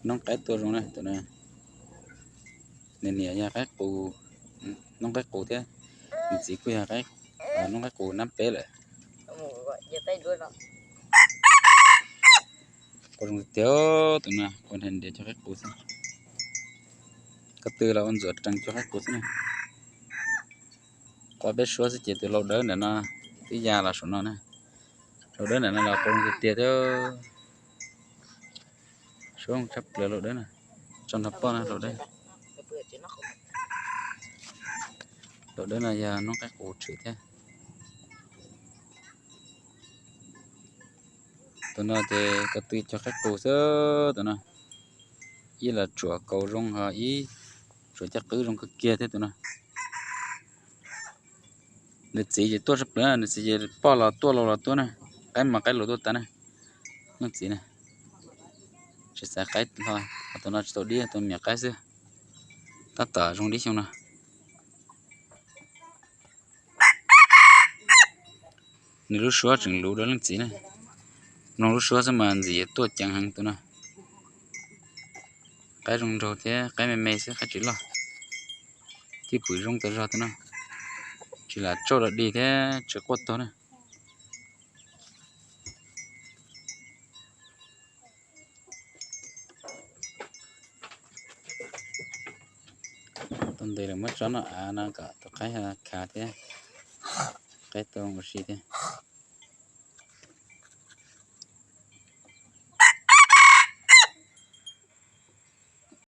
Noob qaib tuaj zoo na tus no. Nws niam yog qaib qus, noob qaib qus thiab. Nws txiv kuj yog noob qaib qus nab peb lawm. Quaj zoo tiag tiag tus no, quaj nrhiav cov qaib qus xwb. Ko tw los ua ntxuav rees cov qaib qus xwb na. Quaj peb suab xwb ces tus lau dawb ntawm no twb ya los saum no na. Lau dawb ntawm no los quaj zoo tiag tiag thiab. Suab tshaj plaws lau dawb na, tso nrog poj na lau dawb. Lau dawb no yog noob qaib qus tshwm thiab. Tus no ces ko tw cov qaib qus xwb tus no. Ib los tsuam kaus zoo ho ib tsuam caj qwb zoo kawg kiag thiab tus no. Nws txiv ces tuaj tshaj plaws, nws txiv ces poj los tuaj lau los tuaj na, qaib mos qaib lus tuaj tas na. Leej txiv na, tsis xaiv qaib hlo, tus no tsis tau dib, tus miam qaib xwb. Tab tom zoo dib xyoo no. Nws lub suab tseem luv dua leej txiv na. Mloog lub suab xwb mas ntxim tuaj ceev heev tus no. Qaib zoo nraug thiab qaib me me xwb, qaib tsis loj. Cwj pwm zoo tas zog tus no. Tsis lam tsauj dog dig thiab tsis quaj tuag na. Tuaj ntes lawm muab tso noj av no kom tus qaib khav thiab. Qaib tuaj ua si thiab.